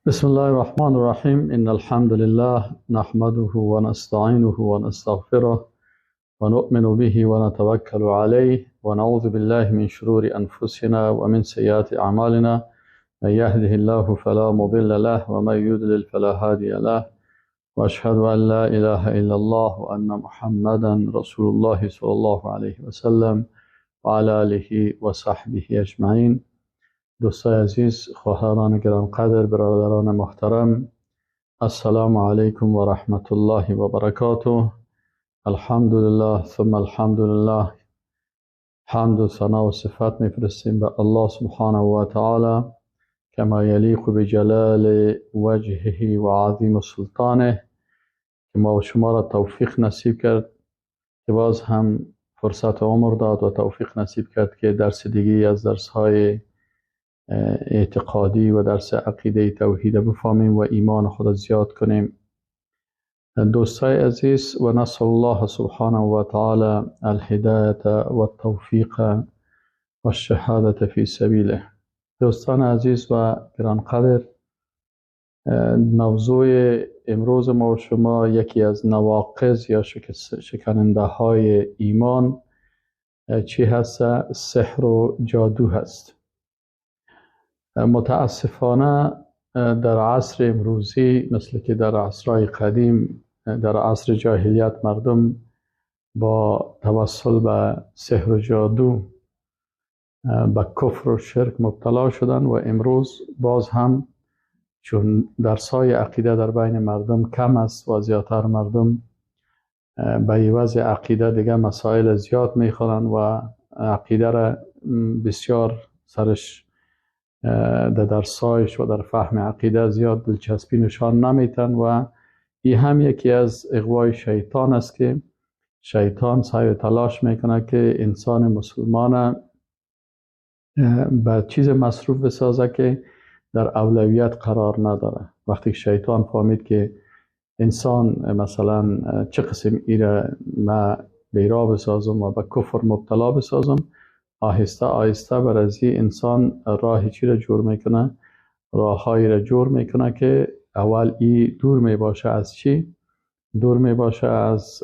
بسم الله الرحمن الرحیم. ان الحمد لله نحمده ونستعینه ونستغفره ونؤمن به ونتوکل علیه ونعوذ بالله من شرور انفسنا ومن سیئات اعمالنا. من يهده الله فلا مضل له ومن يضلل فلا هادي له. واشهد ان لا اله الا الله وان محمدا رسول الله صلی الله علیه وسلم وعلى آله وصحبه اجمعین. دوستای عزیز، خواهران گرانقدر، برادران محترم، السلام علیکم و رحمت الله و برکاته. الحمدلله ثم الحمدلله، حمد و ثنا و صفت میفرستیم به الله سبحانه و تعالی کما یلیق بجلال وجهه و عظیم سلطانه، که ما و شما را توفیق نصیب کرد که باز هم فرصت عمر داد و توفیق نصیب کرد که درس دیگه از درس های اعتقادی و درس عقیده توحید بفهمیم و ایمان خود زیاد کنیم. دوستای عزیز، و نسأل الله سبحانه و تعالی الهدایت و التوفیق و الشهادة فی سبیله. دوستان عزیز و گرانقدر، موضوع امروز ما و شما یکی از نواقض یا شکننده های ایمان چی هست؟ سحر و جادو هست. متاسفانه در عصر امروزی، مثل که در عصرهای قدیم، در عصر جاهلیت، مردم با توسل به سحر و جادو به کفر و شرک مبتلا شدن و امروز باز هم چون درسای عقیده در بین مردم کم است و زیادتر مردم به عوض عقیده دیگه مسائل زیاد میخورن و عقیده را بسیار سرش در درسایش و در فهم عقیده زیاد دلچسپی نشان نمیتن و این هم یکی از اغوای شیطان است که شیطان سعی و تلاش میکنه که انسان مسلمان به چیز مصروف بسازه که در اولویت قرار نداره. وقتی شیطان فهمید که انسان مثلا چه قسم ایره ما بیرا بسازم و به کفر مبتلا بسازم، آهسته آهسته بر از انسان راه چی را جور میکنه؟ راههایی را جور میکنه که اول ای دور میباشه از چی؟ دور میباشه از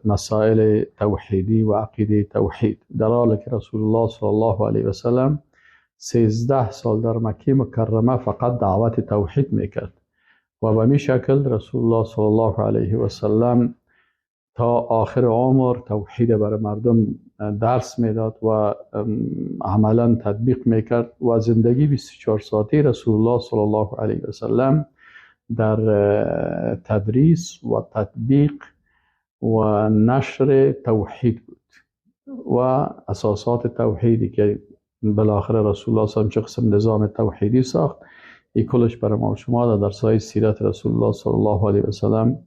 مسائل توحیدی و عقیده توحید. در حالی که رسول الله صلی الله علیه و سلم 13 سال در مکه مکرمه فقط دعوت توحید میکرد و به می شکل رسول الله صلی الله علیه و سلم تا آخر عمر توحید برای مردم درس میداد و عملا تطبیق میکرد و زندگی 24 ساعته رسول الله صلی الله علیه و سلم در تدریس و تطبیق و نشر توحید بود و اساسات توحیدی که بالاخره رسول الله صلی الله علیه و سلم چه قسم نظام توحیدی ساخت، این کلش برای ما و شما در درس‌های سیرت رسول الله صلی الله علیه و سلم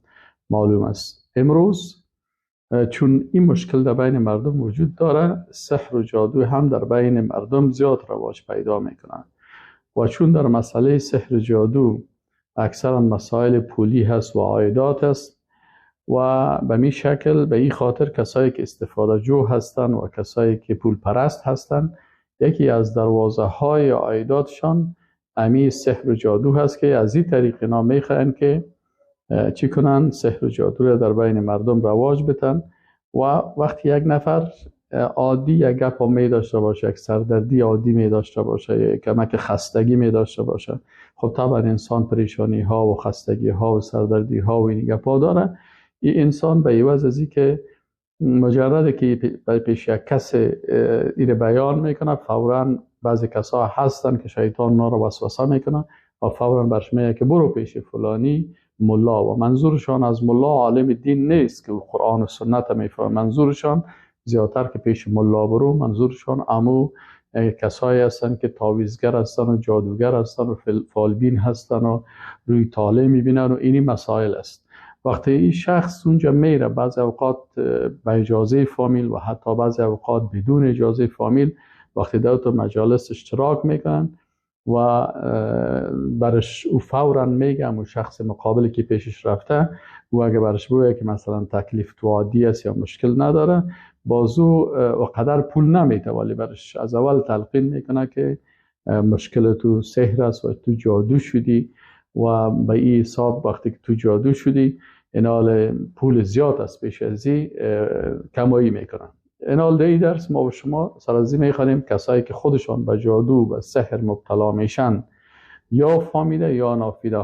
معلوم است. امروز چون این مشکل در بین مردم وجود داره، سحر و جادو هم در بین مردم زیاد رواج پیدا میکنن و چون در مسئله سحر و جادو اکثرا مسائل پولی هست و عایدات است و به می شکل به این خاطر کسایی که استفاده جو هستن و کسایی که پول پرست هستن، یکی از دروازه های عایداتشان امی سحر و جادو هست که از این طریق اینا میخواین که چی کنن؟ سحر و جادو را در بین مردم رواج بتن. و وقتی یک نفر عادی یک گپ می داشته باشه، یک سردردی عادی می داشته باشه، یک کمک خستگی می داشته باشه، خب طبعا انسان پریشانی ها و خستگی ها و سردردی ها و این گپ ها داره. این انسان به عوض از این که مجرد که پیش یک کس این بیان میکنه، فورا بعضی کسا هستن که شیطان اونا رو وسوسه میکنه و فورا برش میگه که برو پیش فلانی ملا، و منظورشان از ملا عالم دین نیست که قرآن و سنت میفهمه، منظورشان زیادتر که پیش ملا برو، منظورشان امو کسایی هستن که تعویذگر هستن و جادوگر هستن و فالبین هستن و روی طالع میبینن و اینی مسائل است. وقتی این شخص اونجا میره، بعضی اوقات به اجازه فامیل و حتی بعضی اوقات بدون اجازه فامیل، وقتی در تو مجالس اشتراک میکنن و برش او فوراً میگم و شخص مقابلی که پیشش رفته و اگه برش بگه که مثلا تکلیف تو عادی است یا مشکل نداره، بازو و قدر پول نمیده، ولی برش از اول تلقین میکنه که مشکل تو سحر است و تو جادو شدی و به این حساب وقتی که تو جادو شدی اینال پول زیاد از پیش ازی کمایی میکنن. اینال در درس ما و شما سر ازی میخوانیم کسایی که خودشان به جادو و سحر مبتلا میشن یا فامیده یا نافیده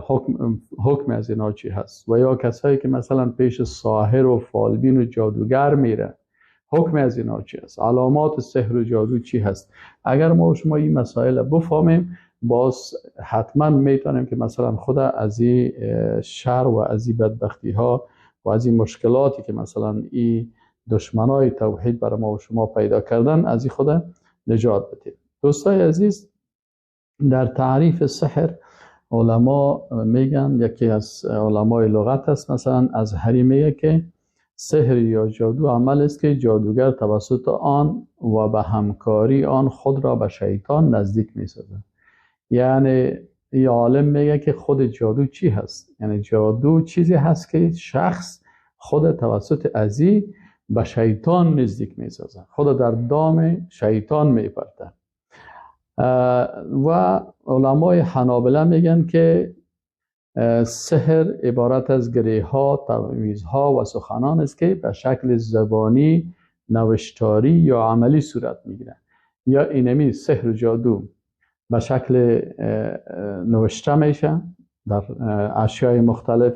حکم از اینا چی هست، و یا کسایی که مثلا پیش ساحر و فالبین و جادوگر میره حکم از اینا چی هست، علامات سحر و جادو چی هست. اگر ما و شما این مسائل بفهمیم باز حتما میتونیم که مثلا خود از این شر و از این بدبختی ها و از این مشکلاتی که مثلا این دشمنای توحید برای ما و شما پیدا کردن از این خود نجات بدیم. دوستای عزیز، در تعریف سحر علما میگن، یکی از علمای لغت است مثلا ازهری میگه که سحر یا جادو عمل است که جادوگر توسط آن و به همکاری آن خود را به شیطان نزدیک میسازد. یعنی یه عالم میگه که خود جادو چی هست؟ یعنی جادو چیزی هست که شخص خود توسط ازی به شیطان نزدیک میسازه، خود در دام شیطان میپرته. و علمای حنابله میگن که سحر عبارت از گریه ها، تعویذ ها و سخنان است که به شکل زبانی، نوشتاری یا عملی صورت میگیره. یا اینمی سحر و جادو به شکل نوشته میشه در اشیای مختلف،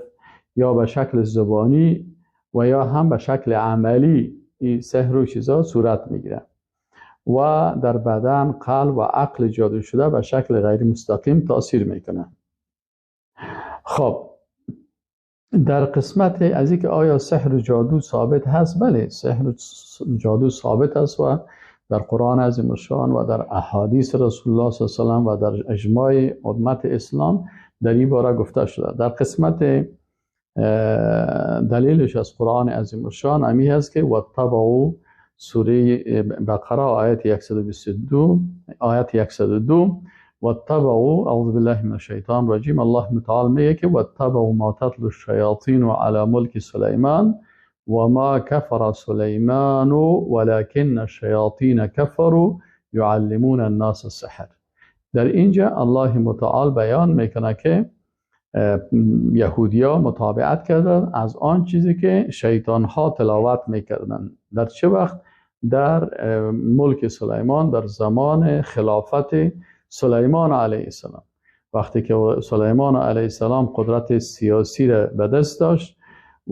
یا به شکل زبانی و یا هم به شکل عملی این سحر و چیزا صورت میگیره و در بدن، قلب و عقل جادو شده به شکل غیر مستقیم تاثیر میکنه. خب در قسمت از اینکه آیا سحر و جادو ثابت هست؟ بله، سحر و جادو ثابت است و در قرآن عظیم الشان و در احادیث رسول الله صلی الله علیه و سلم و در اجماع امت اسلام در این باره گفته شده. در قسمت دلیلش از قرآن عظیم الشان امی هست که واتبعوا، سوره بقره آیت 122 آیت 102، واتبعوا، اعوذ بالله من الشیطان الرجیم، الله متعال میگه که واتبعوا ما تتلو الشیاطین علی ملک سلیمان و ما کفر سلیمان ولكن الشیاطین کفروا یعلمون الناس السحر. در اینجا الله متعال بیان میکنه که یهودیا متابعت کردن از آن چیزی که شیطان ها تلاوت میکردن. در چه وقت؟ در ملک سلیمان، در زمان خلافت سلیمان علیه السلام. وقتی که سلیمان علیه السلام قدرت سیاسی را به دست داشت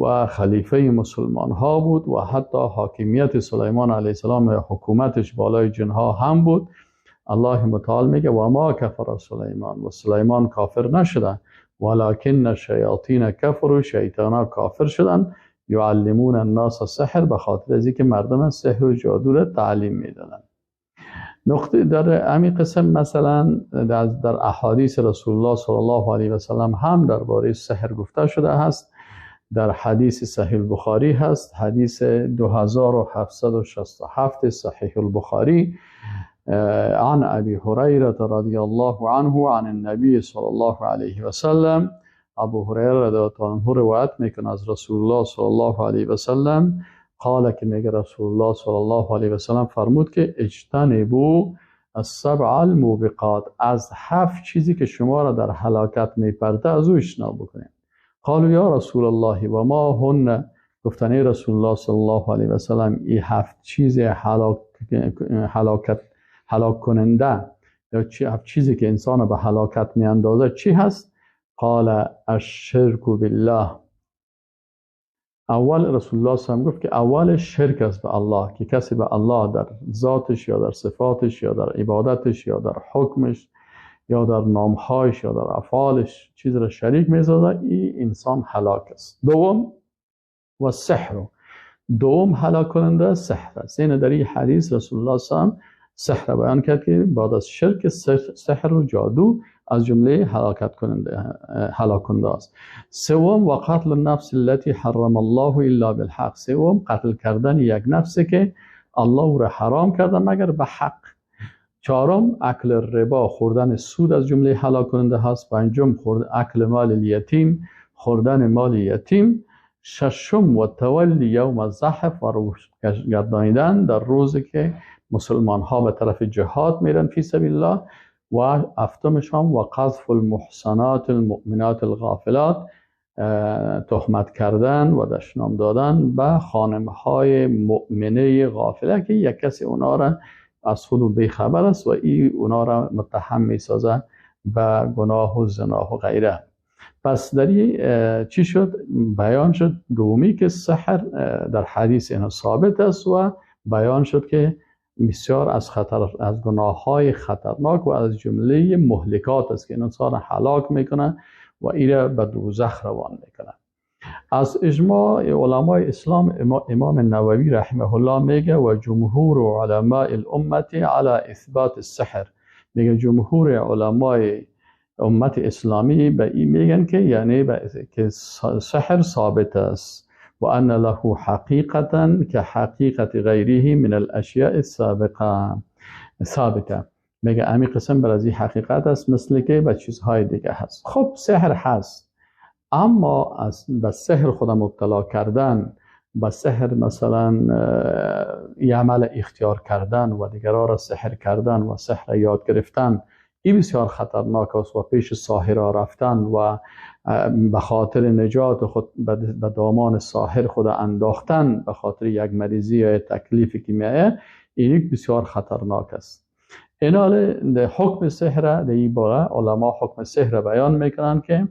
و خلیفه مسلمان ها بود و حتی حاکمیت سلیمان علیه السلام و حکومتش بالای جنها هم بود، الله متعال میگه و ما کفر سلیمان، و سلیمان کافر نشده، ولکن الشیاطین کفروا، شیطان ها کافر شدن، یعلمون الناس السحر، به خاطر از اینکه مردم سحر و جادو را تعلیم میدادن. نقطه در همین قسم مثلا در احادیث رسول الله صلی الله علیه و سلم هم درباره سحر گفته شده است. در حدیث صحیح البخاری هست، حدیث 2767 صحیح البخاری، عن ابی هریره رضی الله عنه عن النبی صلی الله علیه و سلم، ابو هریره رضی الله عنه روایت میکنه از رسول الله صلی الله علیه و سلم، قال که میگه رسول الله صلی الله علیه و سلم فرمود که اجتنبوا السبع الموبقات، از 7 چیزی که شما را در هلاکت میپرده از او اجتناب بکنید. قالوا یا رسول الله و ما هن، گفتنه رسول الله صلی الله علیه و سلم این 7 چیز هلاک کننده یا 7 چیزی که انسان به هلاکت میاندازه چی هست؟ قال الشرک بالله. اول رسول الله صلی الله علیه و سلم گفت که اول شرک است به الله، که کسی به الله در ذاتش یا در صفاتش یا در عبادتش یا در حکمش یا در نامهایش یا در افعالش چیز را شریک میسازه، این انسان هلاک است. دوم و سحر، دوم هلاک کننده سحر است. این در این حدیث رسول الله صلی الله علیه و سلم سحر بیان کرد که بعد از شرک سحر و جادو از جمله هلاک کننده است. سوم و قتل النفس التي حرم الله الا بالحق، سوم قتل کردن یک نفسی که الله را حرام کرده مگر به حق. چهارم اکل ربا، خوردن سود از جمله هلاک کننده هست. پنجم اکل مال الیتیم، خوردن مال یتیم. ششم و تولی یوم الزحف، و رو گردانیدن در روزی که مسلمان ها به طرف جهاد میرن فی سبیل الله. و هفتمش هم و قذف المحصنات المؤمنات الغافلات، تهمت کردن و دشنام دادن به خانمهای مؤمنه غافله که یک کسی اونا را از خود بیخبر است و این اونا را متهم میسازه به گناه و زنا و غیره. پس در چی شد؟ بیان شد دومی که سحر در حدیث اینا ثابت است و بیان شد که بسیار از خطر، از گناه های خطرناک و از جمله مهلکات است که انسان هلاک میکنه و ایره به دوزخ روان میکنه. از اجماع علمای اسلام امام نووی رحمه الله میگه و جمهور علماء الامه على اثبات السحر، میگه جمهور علمای امت اسلامی به این میگن که یعنی که سحر ثابت است و ان له حقیقتا که حقیقت غیره من الاشیاء السابقه ثابته. میگه امی قسم بر از این حقیقت است مثل که به چیزهای دیگه هست. خب سحر هست، اما از به سحر خود مبتلا کردن، به سحر مثلا یه عمل اختیار کردن و دیگران را سحر کردن و سحر یاد گرفتن، این بسیار خطرناک است و پیش ساحرا رفتن و به خاطر نجات خود به دامان ساحر خود انداختن به خاطر یک مریضی یا تکلیفی که میایه، این یک بسیار خطرناک است. اینال حکم سحر در این باره علما حکم سحر بیان میکنن که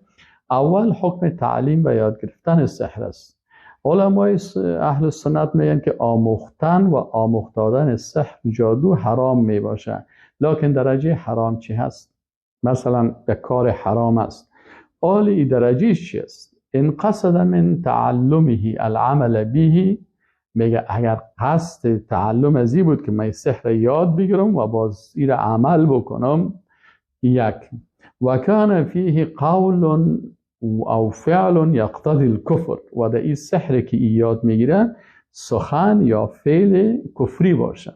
اول حکم تعلیم و یاد گرفتن سحر است. علمای اهل سنت میگن که آموختن و آموخت دادن سحر جادو حرام میباشه، لکن درجه حرام چی هست؟ مثلا یک کار حرام است، آلی درجه چی است؟ ان قصد من تعلمه العمل به، میگه اگر قصد تعلم ازی بود که من سحر یاد بگیرم و باز ایر عمل بکنم، یک و کان فیه قول او فعل یقتضی الکفر، و در این سحر که یاد میگیره سخن یا فعل کفری باشه،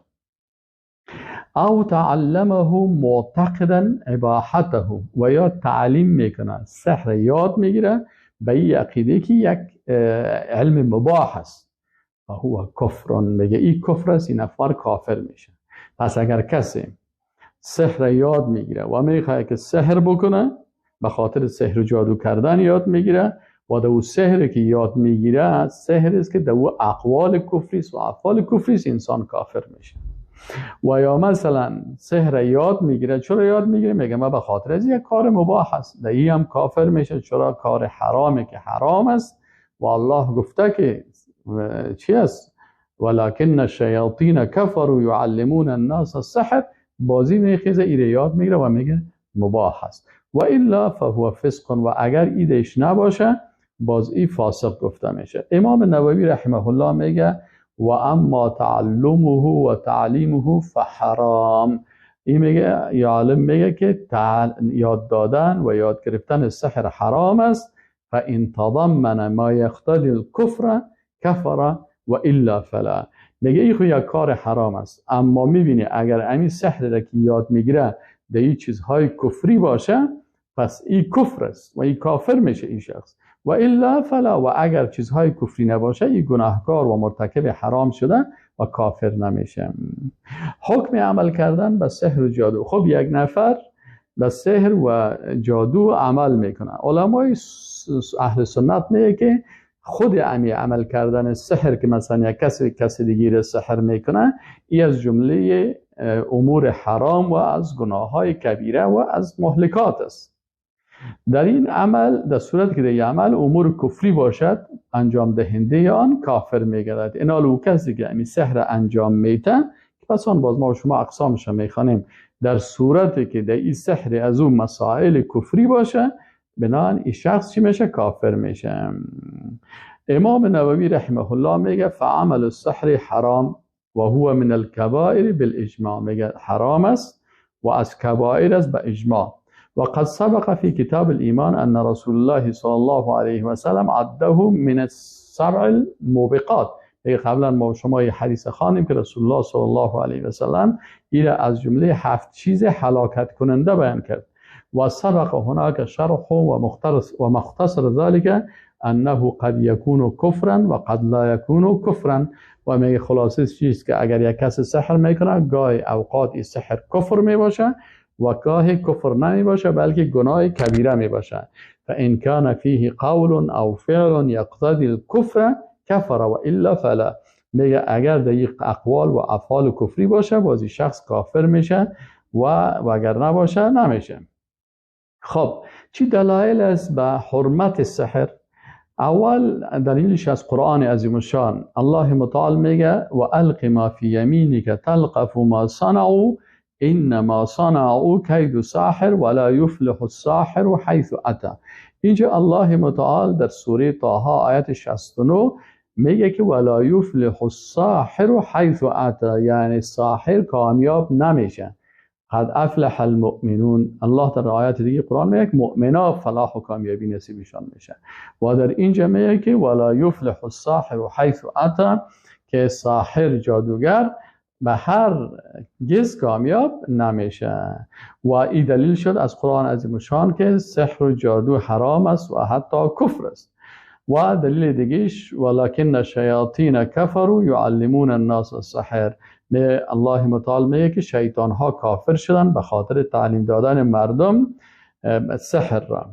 او تعلمه معتقدا اباحته، و یا تعلیم میکنه سحر یاد میگیره به این عقیده که یک علم مباح است، و هو کفر، میگه این کفر است، این نفر کافر میشه. پس اگر کسی سحر یاد میگیره و میخواد که سحر بکنه، به خاطر سحر و جادو کردن یاد میگیره و دو سحر که یاد میگیره سحر است که دو اقوال کفری است و افعال کفری است، انسان کافر میشه. و یا مثلا سحر یاد میگیره، چرا یاد میگیره؟ میگه من به خاطر از یک کار مباح است، در این هم کافر میشه. چرا؟ کار حرامه که حرام است و الله گفته که چی است؟ ولکن الشیاطین کفروا یعلمون الناس السحر، بازی میخیزه ایره یاد میگیره و میگه مباح است. و الا فهو فسق، و اگر ایدهش نباشه باز ای فاسق گفته میشه. امام نووی رحمه الله میگه و اما تعلمه و تعلیمه فحرام، این میگه یا عالم میگه که یاد دادن و یاد گرفتن سحر حرام است. فان تضمن ما یقتضی الکفر کفر و الا فلا، میگه این خو یک کار حرام است، اما میبینی اگر همین سحر را که یاد میگیره در این چیزهای کفری باشه پس این کفر است و این کافر میشه این شخص. و الا فلا، و اگر چیزهای کفری نباشه این گناهکار و مرتکب حرام شده و کافر نمیشه. حکم عمل کردن به سحر و جادو. خب یک نفر به سحر و جادو عمل میکنه، علمای اهل سنت میگه که خود امی عمل کردن سحر که مثلا یک کسی دیگه سحر میکنه، ای از جمله امور حرام و از گناه های کبیره و از مهلکات است. در این عمل، در صورت که در این عمل امور کفری باشد، انجام دهنده آن کافر میگردد. این حال کسی که امی سحر انجام میته، پس آن باز ما و شما اقسامش میخوانیم، در صورتی که در این سحر از اون مسائل کفری باشه، بنابراین این شخص چی میشه؟ کافر میشه. امام نووی رحمه الله میگه فعمل السحر حرام و هو من الكبائر بالاجماع، میگه حرام است و از کبائر است به اجماع. وقد سبق في كتاب الإيمان أن رسول الله صلى الله عليه وسلم عده من السبع الموبقات. قبلا ما شما یه حدیث خواندیم که رسول الله صلی الله علیه و سلم ایره از جمله 7 چیز هلاکت کننده بیان کرد. و سبق هناك شرح و مختصر ذلك انه قد يكون كفرا و قد لا يكون كفرا. و میگه خلاصه چیست که اگر یک کس سحر میکنه، گاهی اوقات این سحر کفر میباشه و گاهی کفر نمی باشه بلکه گناه کبیره می باشه. فان کان فیه قول او فعل یقتضی الکفر کفر و الا فلا. میگه اگر در یک اقوال و افعال کفری باشه بازی شخص کافر میشه و اگر نباشه نمیشه. خب چی دلایل است به حرمت سحر؟ اول دلیلش از قرآن عظیم الشان. الله متعال میگه و الق ما فی یمینک تلقف ما صنعوا انما صنعوا کید ساحر ولا یفلح الساحر حیث اتى. اینجا الله متعال در سوره طه آیت 69 میگه که ولا یفلح الساحر حیث اتى، یعنی ساحر کامیاب نمیشه. قد افلح المؤمنون. الله در آیات دیگه قرآن میگه مؤمنا فلاح و کامیابی نصیبشان میشه و در اینجا میگه که ولا یفلح الساحر حیث اتى، که ساحر جادوگر به هر گز کامیاب نمیشه. و این دلیل شد از قرآن عظیم الشان که سحر و جادو حرام است و حتی کفر است. و دلیل دیگهش ولکن الشیاطین کفروا یعلمون الناس السحر. الله متعال میگه که شیطان ها کافر شدن به خاطر تعلیم دادن مردم سحر را.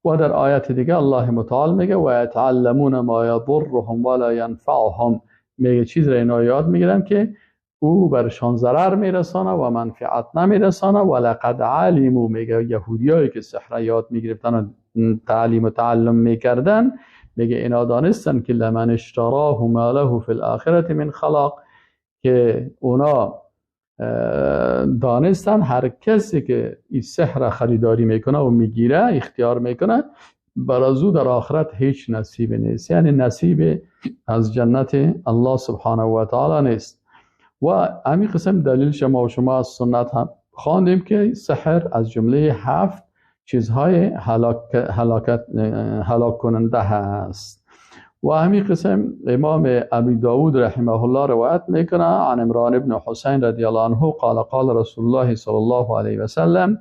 و در آیت دیگه الله متعال میگه و یتعلمون ما یضرهم ولا ینفعهم، میگه چیز را اینا یاد میگیرن که او برشان ضرر میرسانه و منفعت نمیرسانه. و لقد علموا، میگه یهودیایی که سحر یاد میگرفتن و تعلیم و تعلم میکردن، میگه اینا دانستن که لمن اشتراه ما له فی الاخرة من خلاق، که اونا دانستن هر کسی که این سحر خریداری میکنه و میگیره اختیار میکنه برای او در آخرت هیچ نصیب نیست، یعنی نصیب از جنت الله سبحانه و تعالی نیست. و همین قسم دلیل شما و شما از سنت هم خواندیم که سحر از جمله 7 چیزهای هلاک کننده هست. و همین قسم امام ابی داود رحمه الله روایت میکنه عن عمران ابن حسین رضی الله عنه قال قال رسول الله صلی الله علیه و سلم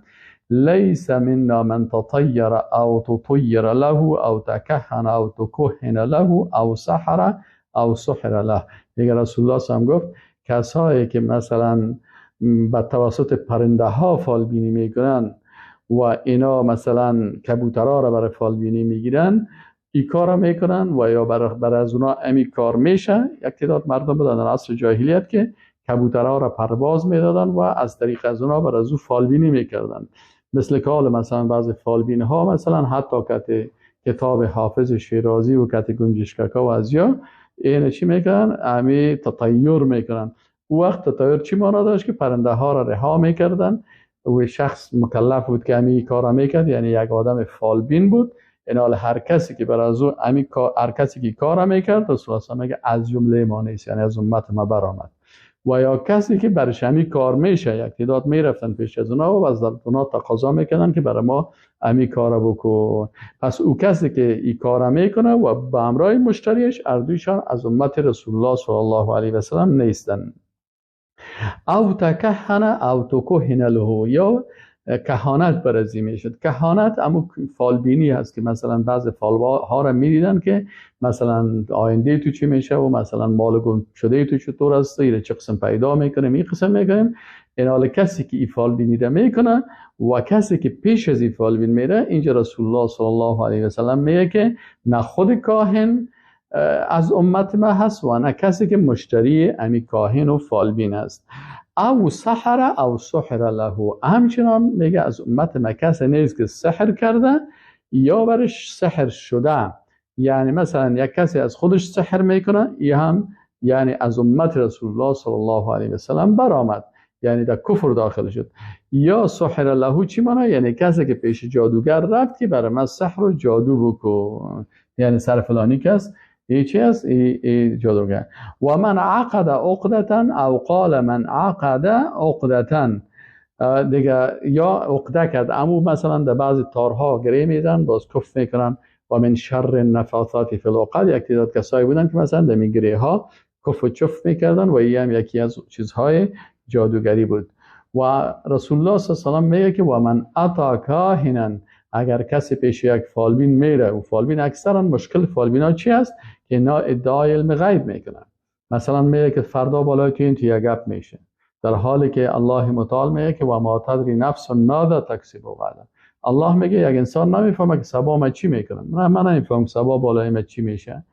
ليس منا من تطیر او تطیر له او تکهن او تکهن له او سحر او سحر له. دیگه رسول الله صلی الله علیه و گفت کسایی که مثلا به توسط پرنده ها فالبینی میکنن و اینا مثلا کبوترها را برای فالبینی میگیرن، ای کار میکنن و یا بر از اونا امی کار میشه. یک تعداد مردم بودن در عصر جاهلیت که کبوترها را پرواز میدادن و از طریق از اونا بر از او فالبینی میکردن، مثل که حال مثلا بعض فالبین ها مثلا حتی کت کتاب حافظ شیرازی و کت گنجشککا و از یا این چی میکنن، امی تطیر میکنن. او وقت تطیر چی معنا داشت؟ که پرنده ها را رها میکردن و شخص مکلف بود که امی کارا میکرد، یعنی یک آدم فالبین بود. این حال هر کسی که بر از او هر کسی که کارا میکرد رسول الله میگه از جمله ما نیست، یعنی از امت ما برآمد. و یا کسی که برش امی کار میشه، یک تعداد میرفتن پیش از اونا و از اونا تقاضا میکردن که برای ما امی کارا بکن. پس او کسی که ای کارا میکنه و به همراه مشتریش اردویشان از امت رسول الله صلی الله علیه و سلم نیستن. او تکهن او تکهن له، یا کهانت برازی میشد. کهانت اما فالبینی هست که مثلا بعض فالها را میدیدن که مثلا آینده تو چی میشه و مثلا مال گم شده تو چطور است، ایره چه قسم پیدا میکنیم، این قسم میکنیم. این حال کسی که این فالبینی را میکنه و کسی که پیش از این فالبین میره، اینجا رسول الله صلی الله علیه و سلم میگه که نه خود کاهن از امت ما هست و نه کسی که مشتری امی کاهن و فالبین است. او سحر او سحر له، همچنان میگه از امت ما کسی نیست که سحر کرده یا برش سحر شده. یعنی مثلا یک کسی از خودش سحر میکنه، ای هم یعنی از امت رسول الله صلی الله علیه و سلم برآمد، یعنی در کفر داخل شد. یا سحر له چی معنی؟ یعنی کسی که پیش جادوگر رفت که برای من سحر و جادو بکن، یعنی سر فلانی کس ای چی است؟ ای جادوگر. و من عقد عقدة او قال من عقد عقدة، دیگه یا عقده کرد، اما مثلا در بعضی تارها گره میدن باز کف میکنن. و من شر النفاثات فی العقد، یک تعداد کسایی بودن که مثلا در گره ها کف و چف میکردن و این هم یکی از چیزهای جادوگری بود. و رسول الله صلی الله علیه و میگه که و من اتی کاهنا، اگر کسی پیش یک فالبین میره و فالبین اکثرا مشکل فالبین ها چی است؟ که اینا ادعای علم غیب میکنن. مثلا میگه که فردا بالای تو این تو یک گپ میشه، در حالی که الله متعال میگه که و ما تدری نفس ماذا تکسب غدا. الله میگه یک انسان نمیفهمه که صبا من چی میکنم، من نمیفهمم صبا بالای من چی میشه،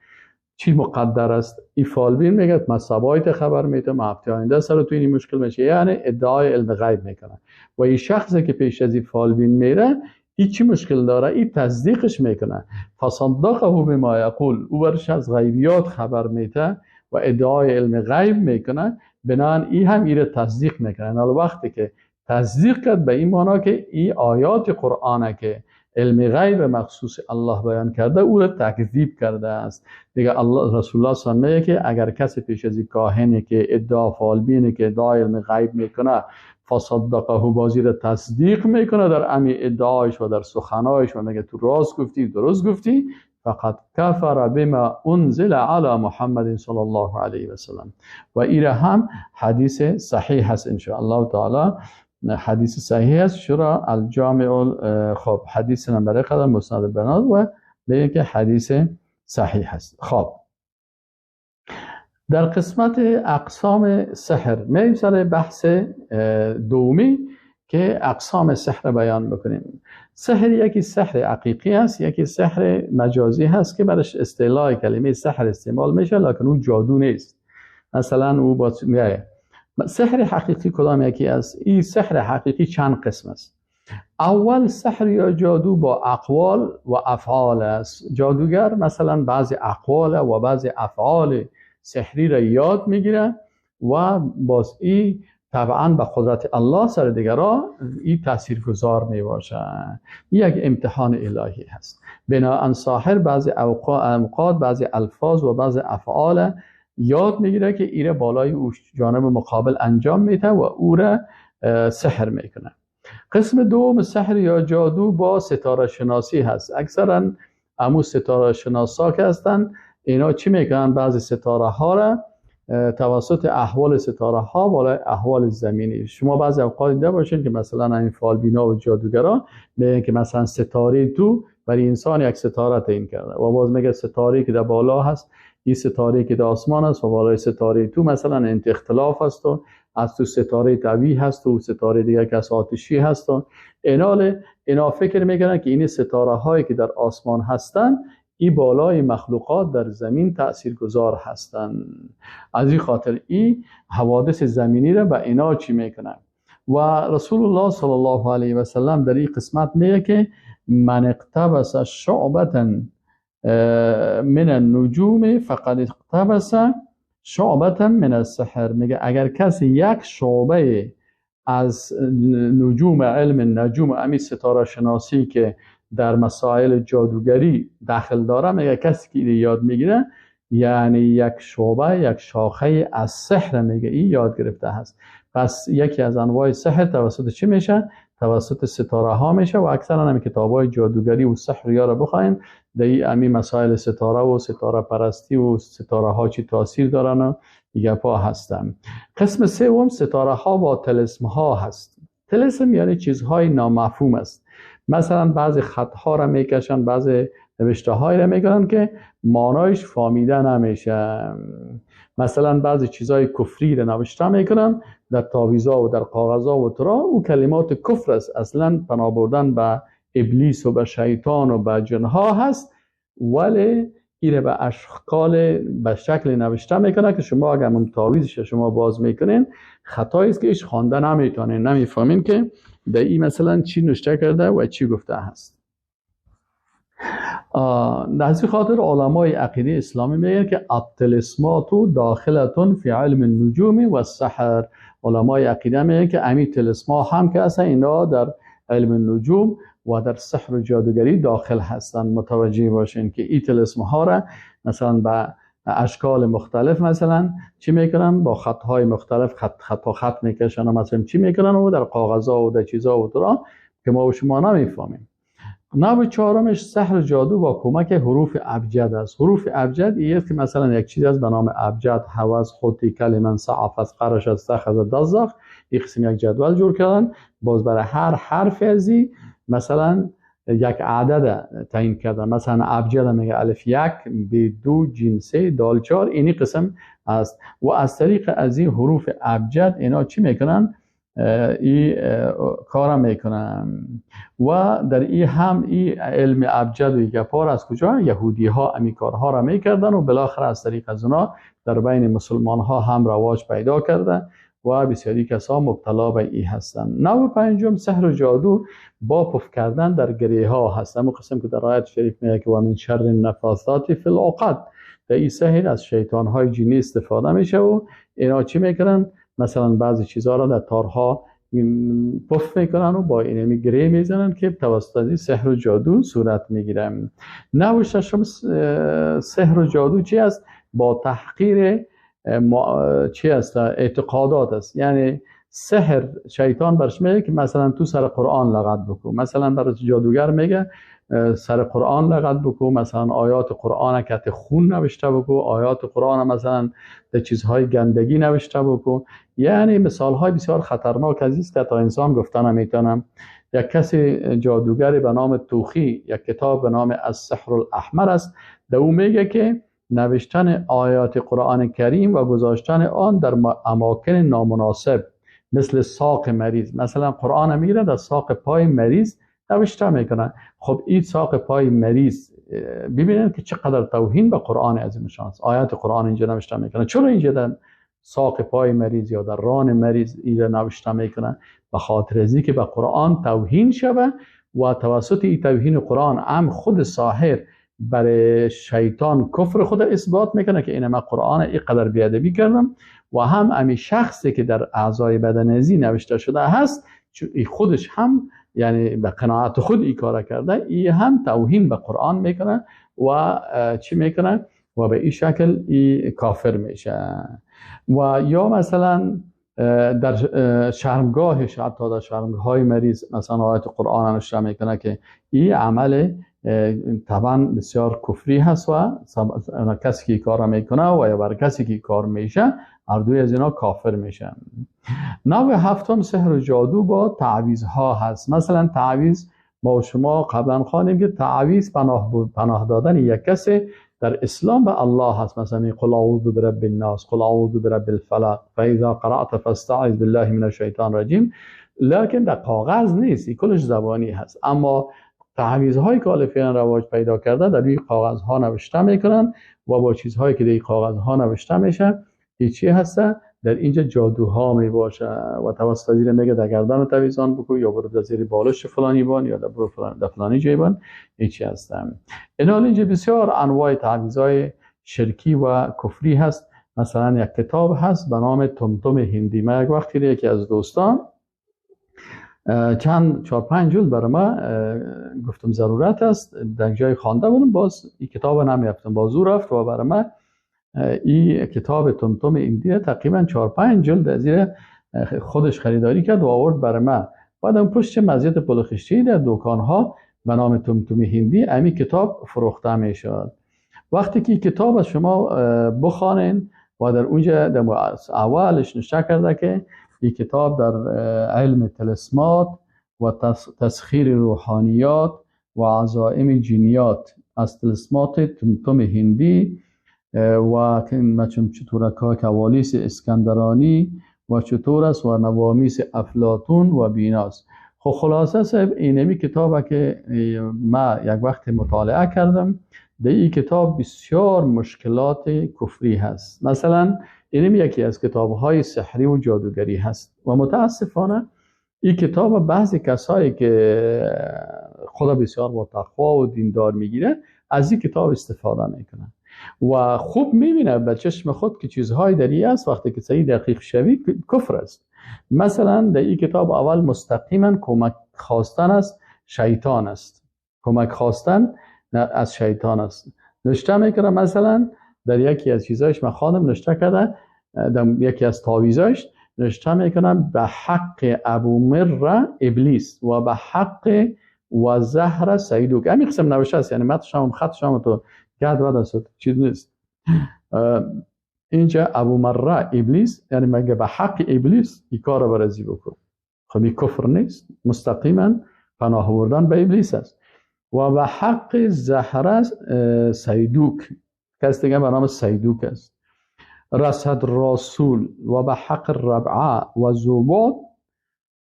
چی مقدر است. این فالبین میگه من صبایت خبر میتم، هفته آینده سر تو این مشکل میشه، یعنی ادعای علم غیب میکنه. و این شخصی که پیش از این فالبین میره این چی مشکل داره؟ این تصدیقش میکنه. فصدقه بما یقول، او برش از غیبیات خبر میته و ادعای علم غیب میکنه، بنابراین این هم ایره تصدیق میکنه. حالا وقتی که تصدیق کرد به این معنا که این آیات قرآنه که علم غیب مخصوص الله بیان کرده او را تکذیب کرده است. دیگه الله رسول الله صلی الله علیه و که اگر کسی پیش از کاهنی که ادعا فالبینی که ادعای علم غیب میکنه فصدقه بازی را تصدیق میکنه در امی ادعایش و در سخنایش و میگه تو راست گفتی، درست گفتی، فقط کفر بما انزل علی محمد صلی الله علیه و سلم. و ایره هم حدیث صحیح هست ان شاء الله تعالی، حدیث صحیح است. شورا الجامع خب حدیث نمبر قدر مسند بناد و میگه که حدیث صحیح است. خب در قسمت اقسام سحر میایم سر بحث دومی که اقسام سحر بیان بکنیم. سحر یکی سحر حقیقی هست، یکی سحر مجازی هست که برش اصطلاح کلمه سحر استعمال میشه، لکن او جادو نیست. مثلا او با میایه سحر حقیقی کدام یکی است؟ این سحر حقیقی چند قسم است. اول سحر یا جادو با اقوال و افعال است. جادوگر مثلا بعضی اقوال و بعضی افعال سحری را یاد میگیره و باز این طبعا به قدرت الله سر دیگران این تاثیرگذار می باشه. یک امتحان الهی هست. بنابراین ساحر بعضی اوقات بعضی الفاظ و بعضی افعال یاد میگیره که ایره بالای او جانب مقابل انجام میده و او را سحر میکنه. قسم دوم سحر یا جادو با ستاره شناسی هست. اکثرا امو ستاره شناسا که هستن اینا چی میکنن؟ بعضی ستاره ها را توسط احوال ستاره ها بالای احوال زمینی. شما بعضی اوقات دیده باشین که مثلا این فالبینا و جادوگرا میگن که مثلا ستاره تو برای انسان یک ستاره تعیین کرده و باز میگه ستاره که در بالا هست، این ستاره که در آسمان است و بالای ستاره تو مثلا انت اختلاف است و از تو ستاره طبیعی هست و ستاره دیگه که از آتشی هست و اینا فکر میکنن که این ستاره هایی که در آسمان هستن این بالای مخلوقات در زمین تاثیرگذار هستند. از این خاطر این حوادث زمینی را به اینا چی میکنن. و رسول الله صلی الله علیه و سلم در این قسمت میگه که من اقتبس شعبة من النجوم فقد اقتبس شعبة من السحر. میگه اگر کسی یک شعبه از نجوم علم نجوم امی ستاره شناسی که در مسائل جادوگری داخل داره، میگه کسی که یاد میگیره یعنی یک شعبه، یک شاخه از سحر میگه این یاد گرفته هست. پس یکی از انواع سحر توسط چی میشه؟ توسط ستاره ها میشه و اکثرا هم کتاب های جادوگری و سحر یا را بخواین در این امی مسائل ستاره و ستاره پرستی و ستاره ها چی تاثیر دارن و دیگه پا هستن. قسم سوم ستاره ها با طلسم ها هست. طلسم یعنی چیزهای نامفهوم است. مثلا بعضی خطها را میکشن، بعضی نوشته هایی را میکنن که معنایش فهمیده نمیشه. مثلا بعضی چیزهای کفری را نوشته میکنن در تعویذا و در کاغذا و ترا، او کلمات کفر است، اصلا پناه بردن به ابلیس و به شیطان و به جنها هست، ولی ایره به اشکال به شکل نوشته میکنه که شما اگر هم تعویذش شما باز میکنین خطایی است که ایش خوانده نمیتونین، نمیفهمین که در این مثلا چی نوشته کرده و چی گفته هست. در این خاطر علمای عقیده اسلامی میگن که الطلسمات داخلتون فی علم النجوم و السحر. علمای عقیده میگن که امی طلسما هم که اصلا اینا در علم نجوم و در سحر و جادوگری داخل هستند. متوجه باشین که این طلسم ها را مثلا به اشکال مختلف مثلا چی میکنن، با خطهای مختلف خط خط میکشن و مثلا چی میکنن و در کاغذها و در چیزا و ترا که ما و شما نمیفهمیم. نوع چهارمش سحر جادو با کمک حروف ابجد است. حروف ابجد این است که مثلا یک چیز است به نام ابجد، هوس، خطی، کلمن، سعف، قرش، سخز، دزخ. این قسم یک جدول جور کردن، باز برای هر حرف ازی مثلا یک عدد تعیین کردن. مثلا ابجد میگه الف 1 ب 2 جیم 3 دال 4، اینی قسم است. و از طریق از این حروف ابجد اینا چی میکنن؟ ای کار میکنن. و در ای هم ای علم ابجد و گپار از کجا؟ یهودی ها امی کارها را میکردن و بالاخره از طریق از اونا در بین مسلمان ها هم رواج پیدا کردن و بسیاری کسا مبتلا به ای هستند. نوع پنجم سحر و جادو با پف کردن در گریه ها هست. همون قسم که در آیت شریف میگه که و من شر النفاثات فی العقد. در این سحر از شیطان های جنی استفاده میشه و اینا چی میکنن؟ مثلا بعضی چیزها را در تارها پف میکنن و با اینمی گریه میزنن که توسط از سحر و جادو صورت میگیره. نوع ششم سحر و جادو چی است؟ با تحقیر چی است؟ اعتقادات است. یعنی سحر شیطان برش میگه که مثلا تو سر قرآن لغت بکن، مثلا برای جادوگر میگه سر قرآن لغت بکن، مثلا آیات قرآن که خون نوشته بکن، آیات قرآن مثلا در چیزهای گندگی نوشته بکن. یعنی مثالهای بسیار خطرناک است که تا انسان گفتن نمیتونم. یک کسی جادوگر به نام توخی یک کتاب به نام السحر الاحمر است، در او میگه که نوشتن آیات قرآن کریم و گذاشتن آن در اماکن نامناسب مثل ساق مریض، مثلا قرآن میگیره در ساق پای مریض نوشته میکنه. خب این ساق پای مریض ببینید که چقدر توهین به قرآن عظیم شان است. آیات قرآن اینجا نوشته میکنه. چرا اینجا در ساق پای مریض یا در ران مریض اینجا نوشته میکنه؟ به خاطر از اینکه به قرآن توهین شوه و توسط این توهین قرآن هم خود ساحر برای شیطان کفر خود اثبات میکنه که اینما قرآن اینقدر بیادبی کردم، و هم امی شخصی که در اعضای بدن ازی نوشته شده هست خودش هم یعنی به قناعت خود این کار کرده، ای هم توهین به قرآن میکنه و چی میکنه و به این شکل ای کافر میشه. و یا مثلا در شرمگاهش، حتی در شرمگاه های مریض مثلا آیت قرآن نوشته میکنه که این عمل طبعا بسیار کفری هست و کسی که کار میکنه و یا بر کسی که کار میشه هر دوی از اینا کافر میشن. نوع هفتم سحر و جادو با تعویذ ها هست. مثلا تعویذ، ما و شما قبلا خواندیم که تعویذ پناه دادن یک کسی در اسلام به الله هست. مثلا قل اعوذ برب الناس، قل اعوذ برب الفلق، فاذا قرأت فاستعذ بالله من الشیطان الرجیم. لکن در کاغذ نیست، این کلش زبانی هست. اما تعویذ هایی که فعلا رواج پیدا کرده در روی کاغذها نوشته میکنن و با چیزهایی که در کاغذها نوشته میشه چی هسته؟ در اینجا جادوها می باشه و توسط زیر میگه در گردن تعویذان بکو یا برو در زیر بالش فلانی بان یا در برو در فلانی جای بان. این چی هستن؟ اینا اینجا بسیار انواع تعویذهای شرکی و کفری هست. مثلا یک کتاب هست به نام تمتم هندی. من یک وقتی یکی از دوستان چند 4-5 جلد برای ما گفتم ضرورت است، در جای خوانده بودم، باز این کتاب نمیافتم، باز او رفت و برای ما این کتاب تمتم هندی تقریبا 4-5 جلد از زیر خودش خریداری کرد و آورد برای ما. بعدم پشت مزیت پلخشتی در دکان ها به نام تمتم هندی امی کتاب فروخته میشد. وقتی که کتاب از شما بخوانین و در اونجا در اولش نوشته کرده که این کتاب در علم طلسمات و تسخیر روحانیات و عزائم جنیات از طلسمات تمتم هندی و چطور کوالیس اسکندرانی و چطور است و نوامیس افلاطون و بیناس. خب خلاصه صاحب اینمی کتابه که ما یک وقت مطالعه کردم، در این کتاب بسیار مشکلات کفری هست. مثلا اینم یکی از کتاب‌های سحری و جادوگری هست و متاسفانه این کتاب بعضی کسایی که خدا بسیار با تقوا و دیندار میگیره از این کتاب استفاده میکنن و خوب میبینه به چشم خود که چیزهای در این است. وقتی که صحیح دقیق شوی کفر است. مثلا در این کتاب اول مستقیما کمک خواستن از شیطان است، کمک خواستن از شیطان است. نوشته میکنه مثلا در یکی از چیزایش من خواندم نوشته کرده، در یکی از تعویذاش نوشته میکنم به حق ابو مره ابلیس و به حق و زهر سیدوک. همین قسم نوشته است، یعنی متنش هم خطش هم تو گرد ود است، چیز نیست. اینجا ابو مره ابلیس، یعنی مگه به حق ابلیس این کار برازی بکن. خب این کفر نیست، مستقیما پناه آوردن به ابلیس است. و به حق زهره سیدوک، کس دیگه به نام سیدوک است، رسد رسول و به حق ربعه و زباد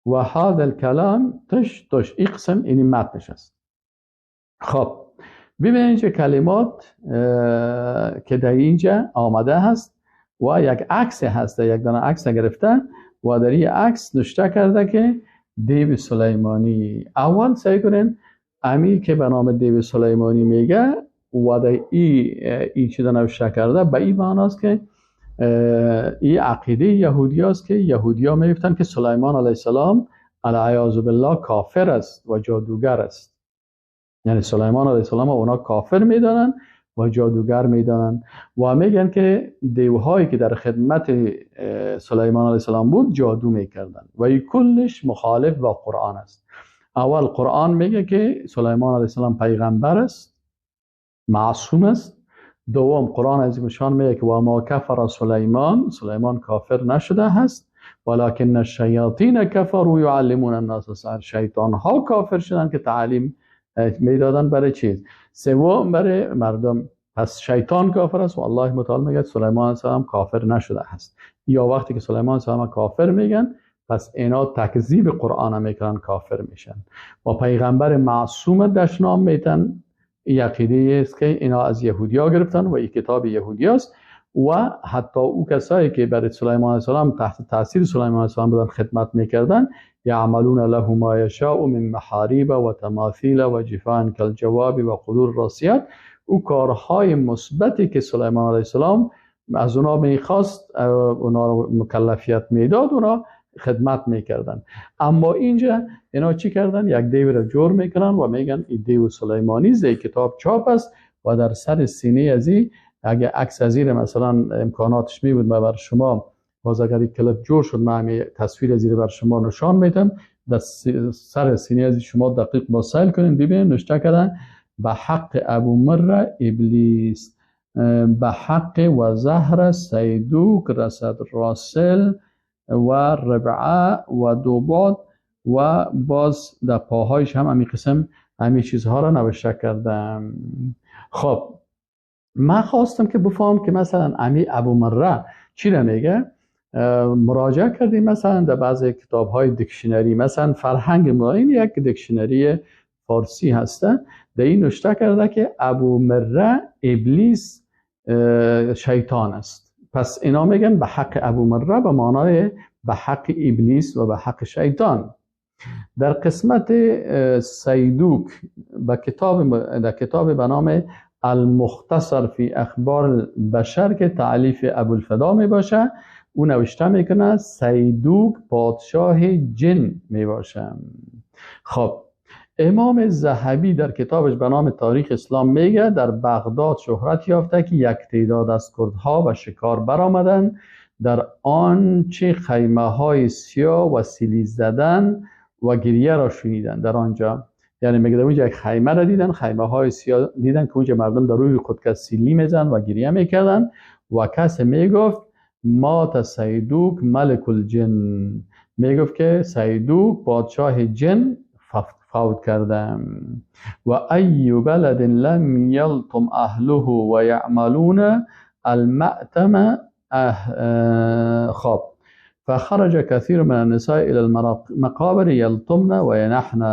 و هذا الکلام تش تش. این قسم این متنش است. خب ببینید اینجا کلمات که در اینجا آمده هست و یک عکس هست، یک دانه عکس گرفته و در این عکس نوشته کرده که دیو سلیمانی. اول سعی کنین امی که به نام دیو سلیمانی میگه و در این چیز نوشته کرده به این معناست که این عقیده یهودی است که یهودی ها میگفتن که سلیمان علیه السلام العیاذ بالله کافر است و جادوگر است. یعنی سلیمان علیه السلام اونا کافر میدانن و جادوگر میدانن و میگن که دیوهایی که در خدمت سلیمان علیه السلام بود جادو میکردن و این کلش مخالف با قرآن است. اول قرآن میگه که سلیمان علیه السلام پیغمبر است، معصوم است. دوم قرآن عظیم شان میگه که و ما کفر سلیمان، سلیمان کافر نشده هست، ولکن الشیاطین کفروا یعلمون الناس السحر، شیطان ها کافر شدن که تعلیم میدادن برای چیز. سوم برای مردم. پس شیطان کافر است و الله متعال میگه سلیمان علیه السلام کافر نشده هست. یا وقتی که سلیمان علیه السلام کافر میگن پس اینا تکذیب قرآن میکنن، کافر میشن و پیغمبر معصوم دشنام میتن. این عقیده است که اینا از یهودیا گرفتن و این کتاب یهودی است و حتی او کسایی که برای سلیمان علیه السلام تحت تاثیر سلیمان علیه السلام بودن خدمت میکردن، یعملون له ما یشاء من محاریب و تماثیل و جفان کالجواب و قدور راسیات، او کارهای مثبتی که سلیمان علیه السلام از اونا میخواست، اونا رو مکلفیت میداد، اونا خدمت میکردن. اما اینجا اینا چی کردن؟ یک دیو را جور میکنن و میگن این دیو سلیمانی است، کتاب چاپ است و در سر سینه از این اگه عکس از این مثلا امکاناتش می بود من بر شما باز اگر این کلپ جور شد من همه تصویر از بر شما نشان میدم، در سر سینه از شما دقیق با سیل کنین ببینین نوشته کردن به حق ابو مره ابلیس، به حق و زهر سیدوک رسد راسل و ربعه و دوباد و باز در پاهایش هم همی قسم همی چیزها را نوشته کردم. خب من خواستم که بفهم که مثلا امی ابو مره چی را میگه. مراجعه کردیم مثلا در بعض کتاب های dictionary، مثلا فرهنگ معین یک dictionary فارسی هسته، در این نوشته کرده که ابو مره ابلیس شیطان است. پس اینا میگن به حق ابو مره به معنای به حق ابلیس و به حق شیطان. در قسمت سیدوک به کتاب، در کتاب به نام المختصر فی اخبار البشر که تألیف ابوالفدا می باشه، او نوشته میکنه سیدوک پادشاه جن می باشه. خب امام ذهبی در کتابش به نام تاریخ اسلام میگه در بغداد شهرت یافته که یک تعداد از کردها و شکار برآمدند، در آنچه خیمه های سیاه و سیلی زدن و گریه را شنیدن. در آنجا یعنی میگه در اونجا یک خیمه را دیدن، خیمه های سیاه دیدن که اونجا مردم در روی خودکس سیلی میزن و گریه میکردن و کس میگفت مات سیدوک ملک الجن، میگفت که سیدوک پادشاه جن فوت کردم. و ای بلد لم یلطم اهله و یعملون المأتم خب فخرج كثير من النساء إلى المقابر يلطمن وينحن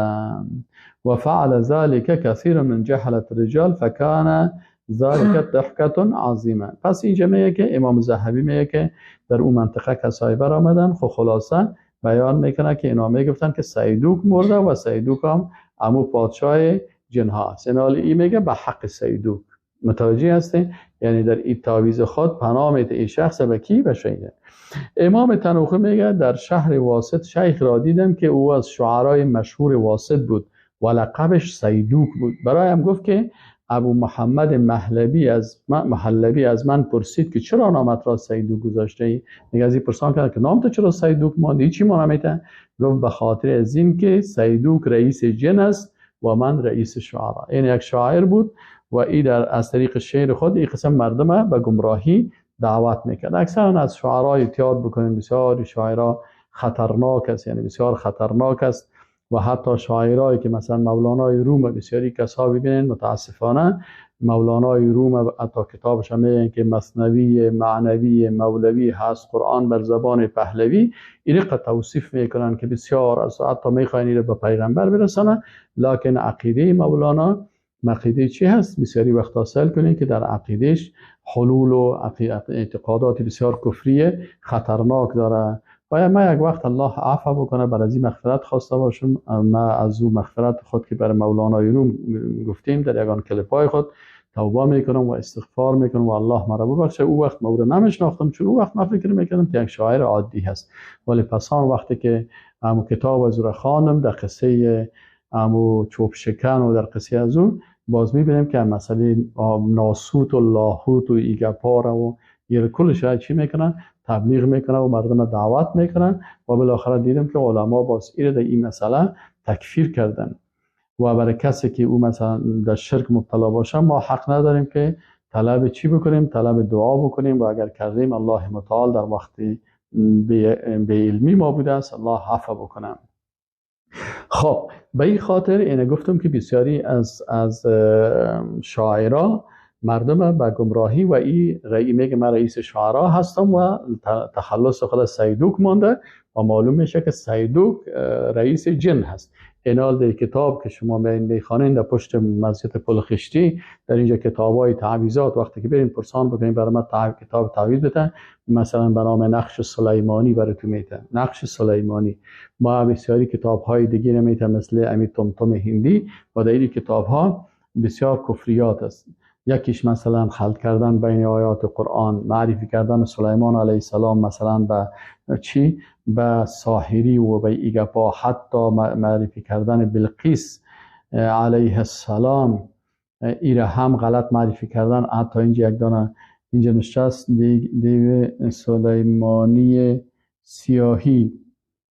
وفعل ذلك كثير من جهلة الرجال فكان ذلك ضحكة عظیمه. پس اینجا میگه که امام ذهبی میگه که در اون منطقه کسایی برآمدن، خب خلاصه بیان میکنه که اینا میگفتن که سیدوک مرده و سیدوک هم عمو پادشاه جنها است. اینا این میگه به حق سیدوک. متوجه هستین؟ یعنی در این تعویذ خود پناه میده این شخص به کی؟ به شیطان. امام تنوخی میگه در شهر واسط شیخ را دیدم که او از شعرای مشهور واسط بود و لقبش سیدوک بود. برایم گفت که ابو محمد محلبی از من پرسید که چرا نامت را سیدوک گذاشته ای؟ میگه از این پرسان کرد که نام تو چرا سیدوک ماندی؟ چی ما نمیته؟ گفت به خاطر از این که سیدوک رئیس جن است و من رئیس شعرا. این یک شاعر بود و ای در از طریق شعر خود این قسم مردم به گمراهی دعوت میکرد. اکثرا از شعرای احتیاط بکنیم، بسیار شاعرها خطرناک است، یعنی بسیار خطرناک است و حتی شاعرایی که مثلا مولانای روم بسیاری کسا ببینن، متاسفانه مولانای روم حتی کتابش هم میگن که مثنوی معنوی مولوی هست، قرآن بر زبان پهلوی، این توصیف میکنن که بسیار از حتی میخواین این به پیغمبر برسانن. لکن عقیده مولانا عقیده چی هست؟ بسیاری وقتا سأل کنین که در عقیدهش حلول و اعتقادات بسیار کفری خطرناک داره. و ما یک وقت الله عفو بکنه، بر از این مغفرت خواسته باشم، ما از او مغفرت خود که بر مولانای روم گفتیم در یگان کلیپای خود توبه میکنم و استغفار میکنم و الله مرا ببخشه. او وقت ما او را نمیشناختم، چون او وقت ما فکر میکردم که یک شاعر عادی هست، ولی پسان وقتی که امو کتاب از او را خواندم در قصه امو چوب شکن و در قصه از او، باز میبینیم که مسئله ناسوت و لاهوت و ایگپارا و یه کلش چی میکنن؟ تبلیغ میکنن و مردم دعوت میکنن و بالاخره دیدم که علما باز ایره در این مسئله تکفیر کردن. و برای کسی که او مثلا در شرک مبتلا باشه، ما حق نداریم که طلب چی بکنیم؟ طلب دعا بکنیم. و اگر کردیم الله متعال در وقت بی علمی ما بوده است، الله عفو بکنم. خب به این خاطر اینه گفتم که بسیاری از شاعرا مردم به گمراهی و این رئی میگه من رئیس شعرا هستم و تخلص خود سیدوک مانده و معلوم میشه که سیدوک رئیس جن هست. اینال در کتاب که شما میخوانین در پشت مسجد پل خشتی، در اینجا کتاب های تعویذات، وقتی که برین پرسان بکنین برای من کتاب تعویذ بده، مثلا به نام نقش سلیمانی برای تو میته، نقش سلیمانی. ما بسیاری کتاب های دیگه نمیته مثل امی تمتم هندی و در این کتاب ها بسیار کفریات است. یکیش مثلا خلط کردن بین آیات قرآن، معرفی کردن سلیمان علیه السلام مثلا به چی؟ به ساحری و به ایگپا، حتی معرفی کردن بلقیس علیه السلام ایره هم غلط معرفی کردن. حتی اینجا یک دانه اینجا نشست دیو سلیمانی سیاهی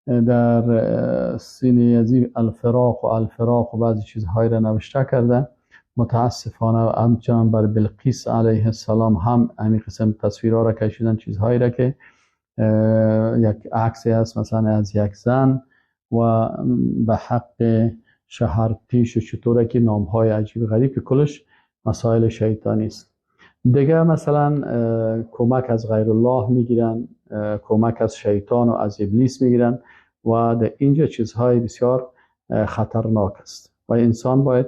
در سینه ازی الفراق و الفراق و بعضی چیزهایی را نوشته کرده. متاسفانه همچنان بر بلقیس علیه السلام هم همین قسم تصویرها را کشیدن، چیزهایی را که یک عکسی هست مثلا از یک زن و به حق شهرتیش و چطوره که نامهای عجیب غریب که کلش مسائل شیطانی است. دیگه مثلا کمک از غیر الله میگیرن، کمک از شیطان و از ابلیس میگیرن و در اینجا چیزهای بسیار خطرناک است و انسان باید